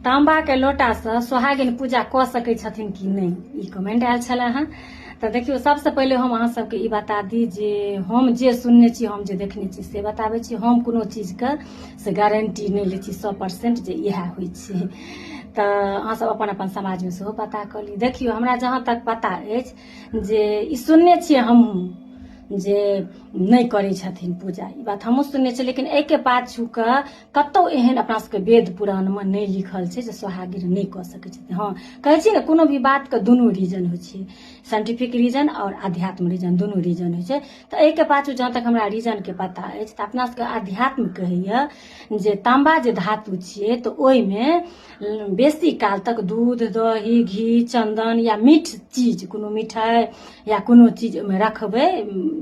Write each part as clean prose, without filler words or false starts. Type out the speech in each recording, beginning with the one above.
ताम्बाके लोटासँ सोहागिन पूजा कऽ सकै छथिन कि नहि, ई कमेंट आयल छलै हँ। तऽ देखियौ, सबसँ पहिले हम अहाँ सबके ई बता दी जे हम जे सुनने छी, हम जे देखने छी से बताबै छी। हम कोनो चीजके से गारंटी नहि लै छी 100% जे इएह होइ छै। तऽ अहाँ सब अपन अपन समाजमे सेहो पता कऽ ली। देखियौ, हमरा जहाँ तक पता अछि जे ई सुनने छियै हमहूँ जे नहि करै छथिन पूजा, ई बात हमहूँ सुनने छियै। लेकिन एहिके पाछूके कतहु एहन अपना सबके वेद पुराणमे नहि लिखल छै जे सोहागिन नहि कऽ सकै छथिन। हँ, कहै छी ने, कोनो भी बातके दुनू रीजन होइ छै, साइंटिफिक रीजन आओर आध्यात्म रीजन, दुनू रीजन होइ छै। तऽ एहिके पाछू जहाँ तक हमरा रीजनके पता अछि, तऽ अपना सबके आध्यात्म कहैए जे ताम्बा जे धातु छियै, तऽ ओहिमे बेसी काल तक दूध, दही, घी, चन्दन या मीठ चीज, कोनो मिठाइ या कोनो चीज ओहिमे रखबै,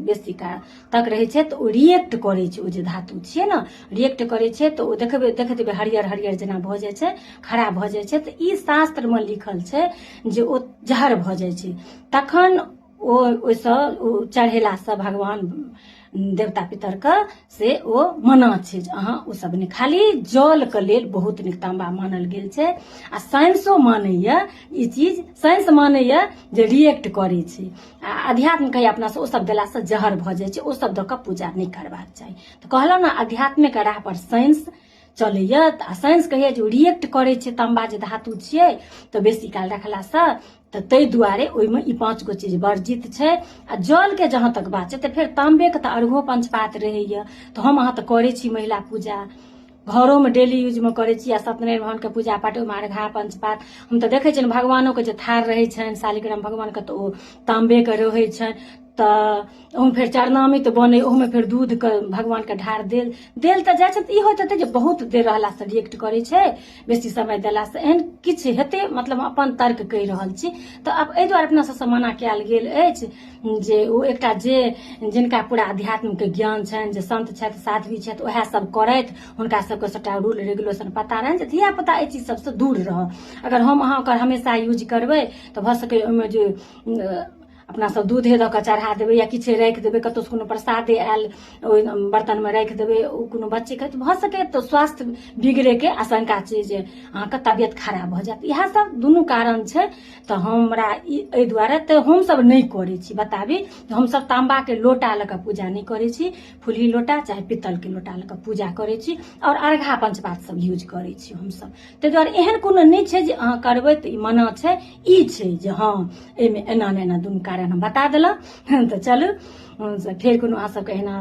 बेसी काल तक रहै छै तऽ ओ रिएक्ट करै छै। ओ जे धातु छियै ने, रिएक्ट करै छै, तऽ ओ देखबै, देखैत हेबै, हरियर हरियर जेना भऽ जाइ छै, खराब भऽ जाइ छै। तऽ ई शास्त्रमे लिखल छै जे ओ जहर भऽ जाइ छै, तखन ओ ओहिसँ ओ चढ़ेलासँ भगवान देवता पितरके से ओ मना छै जे अहाँ ओ सब नहि, खाली जलके लेल बहुत नीक ताम्बा मानल गेल छै। आ साइंसो मानैए ई चीज, साइंस मानैए जे रिएक्ट करै छै, आ अध्यात्म कहैए अपनासँ ओ सब देलासँ जहर भऽ जाइ छै, ओ सब दऽ कऽ पूजा नहि करबाक चाही। तऽ कहलहुँ ने, आध्यात्मिक राह पर साइंस चलैए। आ साइंस कहैए जे ओ रिएक्ट करै छै ताम्बा जे धातु छियै, तऽ बेसी काल रखलासँ, तऽ ताहि दुआरे ओहिमे ई 5 गो चीज वर्जित छै। आ जलके जहाँ तक बात छै, तऽ फेर ताम्बेके तऽ अर्घो पंचपात रहैए। तऽ हम अहाँ तऽ करै छी महिला पूजा, घरोमे डेली यूजमे करै छी, आ सत्यनारायण भगवानके पूजा पाठ, ओहिमे अर्घा पंचपात। हम तऽ देखै छियनि भगवानोके जे थार रहै छनि शालिग्राम भगवानके, तऽ ओ ताम्बेके रहै छनि। तऽ ओहिमे फेर चरनामित बनै, ओहोमे फेर दूधके भगवानके ढार देल देल तऽ जाइ छै। तऽ ई होइत हेतै जे बहुत देर रहलासँ रिएक्ट करै छै, बेसी समय देलासँ, एहन किछु हेतै। मतलब अपन तर्क कहि रहल छी। तऽ आब एहि दुआरे अपना सबसँ मना कयल गेल अछि जे ओ एकटा जे जिनका पूरा अध्यात्मके ज्ञान छनि, जे संत छथि, साध्वी छथि, उएह सब करथि। हुनका सबके सबटा रूल रेगुलेशन पता रहनि जे धिया पुता एहि चीज सबसँ दूर रहऽ। अगर हम अहाँ ओकर हमेशा यूज करबै, तऽ भऽ सकैए ओहिमे जे अपना सब दूधे दऽ कऽ चढ़ा देबै या किछु राखि देबै, कतहुसँ कोनो प्रसादे आयल, ओहि बर्तनमे राखि देबै, ओ कोनो बच्चेके भऽ सकैए तऽ स्वास्थ्य बिगड़ैके आशंका छै जे अहाँके तबियत खराब भऽ जायत। इएह सब दुनू कारण छै। तऽ हमरा ई एहि दुआरे तऽ हमसब नहि करै छी। बताबी, हमसब ताम्बाके लोटा लऽ कऽ पूजा नहि करै छी, फुलही लोटा चाहे पित्तलके लोटा लऽ कऽ पूजा करै छी आओर अर्घा पंचपात सब यूज करै छी हमसब। ताहि दुआरे एहन कोनो नहि छै जे अहाँ करबै तऽ ई मना छै। ई छै जे हँ, एहिमे एना ने एना, दुनू कारण हम बता देलहुँ। तऽ चलू, फेर कोनो अहाँ सबके एहिना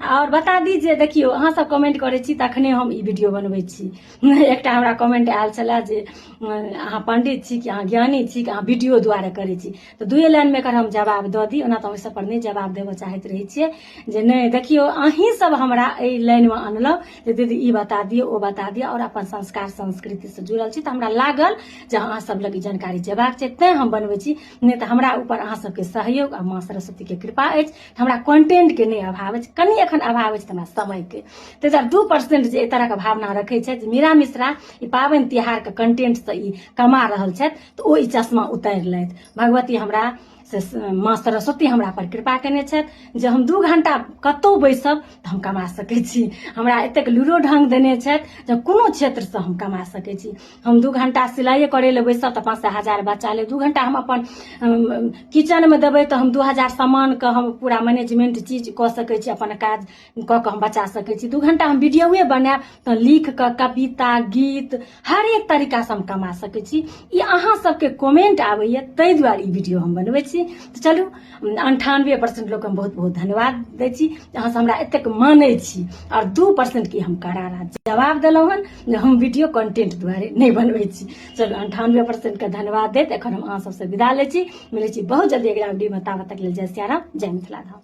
आओर बता दी जे देखियौ, अहाँ सब कमेंट करै छी तखने हम ई वीडियो बनबै छी। एकटा हमरा कमेंट आयल छलए जे अहाँ पंडित छी कि अहाँ ज्ञानी छी कि अहाँ वीडियो दुआरे करै छी? तऽ दुए लाइनमे एकर हम जवाब दऽ दी। ओना तऽ हम ओहि सब पर नहि जवाब देबऽ चाहैत रहै छियै जे नहि, देखियौ, अहीं सब हमरा एहि लाइनमे अनलहुँ जे दीदी, ई बता दियौ, ओ बता दियौ, आओर अपन संस्कार संस्कृतिसँ जुड़ल छी, तऽ हमरा लागल जे अहाँ सब लग ई जानकारी जेबाक छै, तैं हम बनबै छी। नहि तऽ हमरा ऊपर अहाँ सबके सहयोग आ माँ सरस्वतीके कृपा अछि, तऽ हमरा कंटेंटके नहि अभाव अछि। कनि एखन अभाव अछि तऽ हमरा समयके। ताहि दुआरे 2% जे एहि तरहके भावना रखै छथि जे मीरा मिश्रा ई पाबनि तिहारके कंटेंटसँ ई कमा रहल छथि, तऽ ओ ई चश्मा उतारि लेथि। भगवती हमरा से, माँ सरस्वती हमरा पर कृपा केने छथि जे हम 2 घंटा कतहु बैसब तऽ हम कमा सकै छी। हमरा एतेक लूरो ढंग देने छथि जे कोनो क्षेत्रसँ हम कमा सकै छी। हम 2 घंटा सिलाइए करै लए बैसब तऽ 500 1000 बचा लेब। 2 घंटा हम अपन किचनमे देबै तऽ हम 2000 सामानके हम पूरा मैनेजमेंट चीज कऽ सकै छी, अपन काज कऽ कऽ हम बचा सकै छी। 2 घंटा हम वीडियोए बनायब तऽ लिख कऽ कविता, गीत, हर एक तरीकासँ हम कमा सकै छी। ई अहाँ सबके कमेंट आबैए, ताहि दुआरे ई वीडियो हम बनबै छी। तऽ चलू, 98% लोकके हम बहुत बहुत धन्यवाद दै छी, अहाँ सब हमरा एतेक मानै छी, आओर 2%के हम करारा जवाब देलहुँ हन जे हम वीडियो कंटेंट दुआरे नहि बनबै छी। चलू, 98%के धन्यवाद दैत एखन हम अहाँ सबसँ विदा लै छी। मिलै छी बहुत जल्दी अगिला वीडियोमे, ताबत तक लेल जय सियाराम, जय मिथिला धाम।